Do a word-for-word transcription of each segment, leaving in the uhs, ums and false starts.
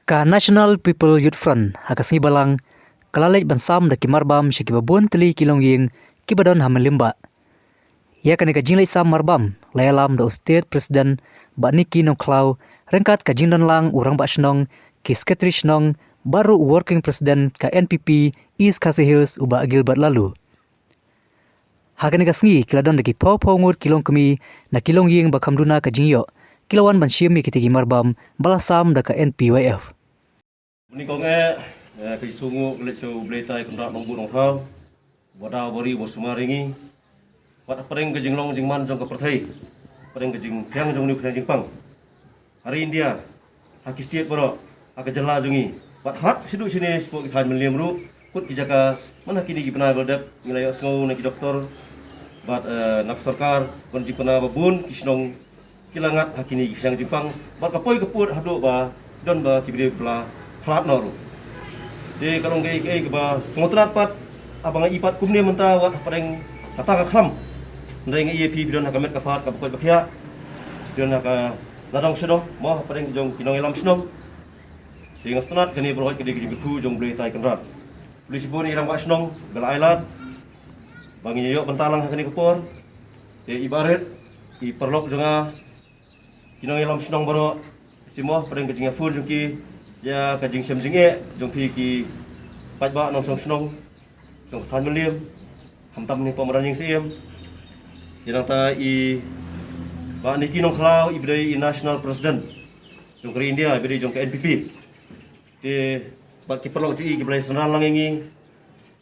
Ka National People Youth Front ha ka sngi Balang ka la leit ban sam da ki marbam sha kiba bun tylli ki longïing kiba don ha Mawlyngbah. Ïa kane ka jingleit sam marbam la ïalam da u State President Bah Nicky Nongkhlaw, ryngkat ka jingdon lang u Rangbah Shnong, ki Secretary Shnong, bad ruh u Working President ka N P P East Khasi Hills u Bah Gilbert Laloo. Ha kane ka sngi ki la don da ki phew phew ngut ki longkmie na ki longïing ba kham duna ka jingïoh, ki la wan ban shim ïa kitei ki marbam ba la sam da ka N P Y F. Bun kong eh, eh, ka jingsngew ka leit sha U Blei Trai Kynrad Nongbuh Nongthaw, ba da u bari u sumar ïa ngi. Wat hapdeng ka jinglong jingman jong ka pyrthei, hapdeng ka jingphiang jong une u khñiang jingpang, ha ri India, ha ki state baroh, ha ka jylla jong ngi, wat hat shaduh shane shapoh ki thaiñ Mylliem ruh, kut ki jaka, man ha kine ki bnai ba la dep ngi la ïohsngew na ki doktor bad, eh, na ka sorkar, ban jingpynbna ba bun ki shnong ki la ngat ha kine ki khñiang jingpang, bad ka poi ka pud haduh ba don ba ki briew ba la khlad noh ruh. Te ka long kaei kaei kaba sngewtynnat pat, haba nga i pat kumne mynta wat hapdeng kata ka khlam. Hynrei nga i ïa phi, phi don ha ka met ka phad kaba koit ba khiah, phi don ha ka nadong shadong, mo, hapdeng jong ki nongïalam shnong. Te nga sngewtynnat kane baroh ka dei ka jingkyrkhu jong U Blei Trai Kynrad. Khublei shibun ïa i Rangbah Shnong ba la ai lad ba ngin ïoh bynta lang ha kane ka por. Te i barit, i paralok jong nga, ki nongïalam shnong baroh, sngewbha hapdeng ka jingïaphun jong ki ïa ka jingshem jingeh jong phi ki paidbah nongshong shnong jong ka thaiñ Mylliem, khamtam ne pom ran ïing siem. Ïa nangta i Bah Nicky Nongkhlaw, iba dei i National President jong ka ri India, iba dei jong ka N P P. Te bad ki paralok jong i kiba la synran lang ïa ngi,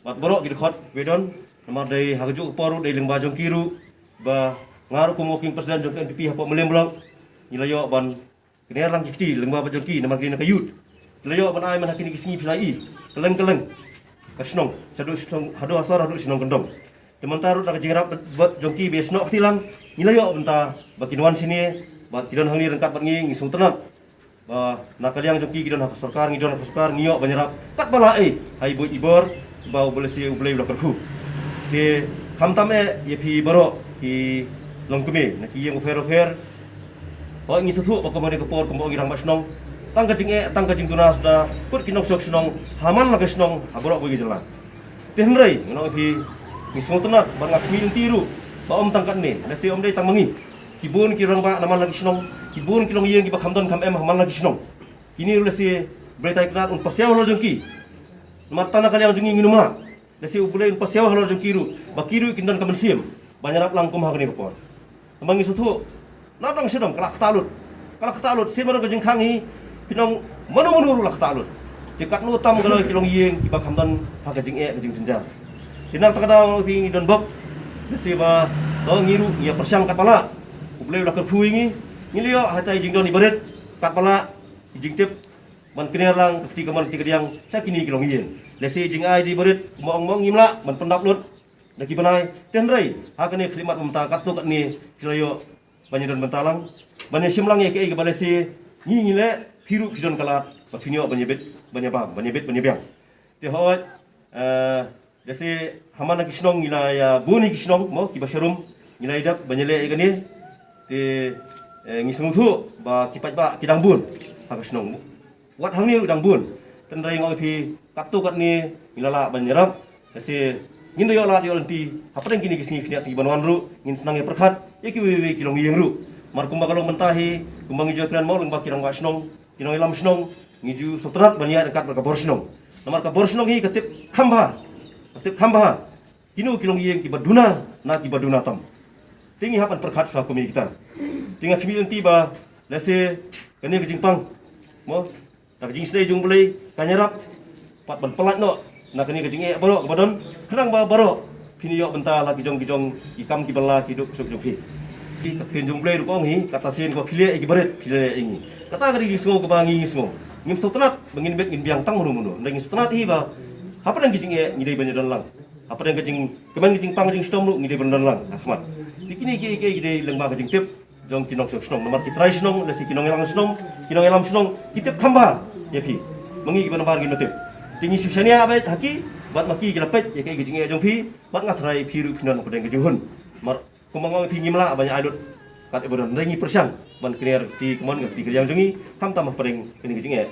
bad baroh ki dkhot ba don, namar dei ha kajuh ka por ruh dei lyngba jong ki ruh ba nga ruh kum Working President jong ka N P P hapoh Mylliem Block, ngi la ïoh ban kner lang ki kti lyngba ba jong ki, namar ki na ka youth. Ki la ïoh ban ai man ha kine ki sngi phi la i kylleng kylleng ka shnong, shaduh shnong, haduh ha sor, haduh shnong kyndong. Te mynta ruh na ka jingïarap bad jong ki ba ïasnoh kti lang, ngi la ïoh bynta ba kin wan shane, bad ki don hangne ryngkat bad ngi, ngi sngewtynnat ba na ka liang jong ki, ki don ha ka sorkar, ngi don ha ka sorkar, ngi ïoh ban ïarap katba lah ei ha i buit i bor ba U Blei, lehse U Blei u la kyrkhu. Te khamtam eh ïa phi baroh ki longkmie na ki ïing bapher bapher. Hooid, ngi sngewthuh ba kum ha kane ka por kumba ong i Rangbah Shnong, tang ka jingeh, tang ka jingduna suda, kut ki nongshong shnong ha man la ka shnong, ha baroh kawei ka jylla. Te hynrei ngan ong ïa phi, ngi sngewtynnat bad nga khmih lynti ruh ba ym tang katne, lehse ym dei tang ma ngi, ki bun ki rangbah na man la ki shnong, ki bun ki longïing kiba kham don kham em ha man la ki shnong. Kine ruh lehse U Blei Trai Kynrad un pasiaw halor jong ki. Namar tang na ka liang jong ngi ngin ym lah, lehse U Blei un pasiaw halor jong ki ruh ba ki ruh kin don ka mynsiem ban ïarap lang kum ha kane ka por. Namar ngi sngewthuh, na dong sha dong ka la ktah lut, ka la ktah lut. Sien ba dang ka jingkhang hi, phin ong mano mano ruh la ktah lut. Te katno tam ka la ki longïing kiba kham don ha ka jingeh ka jingjynjar. Te na kata ka daw phi, ngi don bok, lehse ba, to, ngi ruh ngi ïa pyrshang katba lah. U Blei u la kyrkhu ïa ngi, ngi la ïoh ha ita i jingdon i barit katba lah, i jingtip ban kner lang ka kti kamon ka kti kadiang sha kine ki longïing. Lehse i jingai da i barit, mo ong mo ong, ngim lah ban pyndap lut da ki bnai. Te hynrei ha kane ka khyllipmat mynta, katto katne phi la ïoh ban ïadon bynta lang, ban ïashim lang ïa kaei kaba lehse ngi ngi leh, phi ruh phi don ka lad ba phin ïoh ban ïabit ban ïabam, ban ïabit ban ïabiang. Te hooid, eh, lehse ha man la ki shnong ngi la ïa bun ïa ki shnong, mo, kiba sharum, ngi la ïadep ban ïaleh ïa kane. Te, eh, ngi sngewthuh ba ki paidbah ki dang bun ha ka shnong, wat hangne ruh dang bun. Te hynrei nga ong ïa phi, katto katne ngi la lah ban ïarap. Lehse ngin da ïoh lad ïoh lynti hapdeng kine ki sngi khyndiat sngi ban wan ruh, ngin sa nang ïa pyrkhat ïa kiwei kiwei ki longïing ruh. Namar kumba ka long mynta hi, kumba ngi ju ïakren mo lyngba ki rangbah shnong, ki nongïalam shnong, ngi ju sngewtynnat ban ïaid ryngkat bad ka bor shnong. Namar ka bor shnong hi ka tip kham bha, ka tip kham bha kino ki longïing kiba duna na kiba duna tam. Te ngi hap ban pyrkhat shuwa kum ïa kita. Te nga khmih lynti ba lehse kane ka jingpang, mo, da ka jingsnei jong U Blei kan ïarap pat ban pyllait noh na kane ka jingeh baroh kaba don, khnang ba baroh phin ïoh bynta la ki jong ki jong ki kam kiba la ki duk suk jong phi. Ka ktien jong U Blei ruh ka ong hi, kata sien kaba phi leh ïa ki barit phi leh ïa ngi. Kata ka dei ka jingsngew kaba ngi ngi sngew. Ngim sngewtynnat ba ngin bit ngin biang tang mano mano. Hynrei ngi sngewtynnat hi ba hapdeng ki jingeh ngi dei ban ïadon lang. Hapdeng ka jingkmen ka jingpang ka jingshitom ruh ngi dei ban don lang ha khmat. Te kine kiei kiei ki dei lyngba ka jingtip jong ki nongshong shnong. Namar ki trai shnong, lehse ki nongïalam shnong, ki nongïalam shnong ki tip kham bha ïa phi. Ma ngi kiba nabar ngim tip. Te ngi shu shaniah beit ha ki, bad ma ki ki la peit ïa kaei ka jingeh jong phi, bad nga tharai phi ruh phin don hapdeng ka jinghun. Namar kumba nga ong ïa phi, ngim lah ban ïa ai lut katba don. Hynrei ngi pyrshang ban kner ka kti kamon ka kti kadiang jong ngi, khamtam hapdeng kane ka jingeh.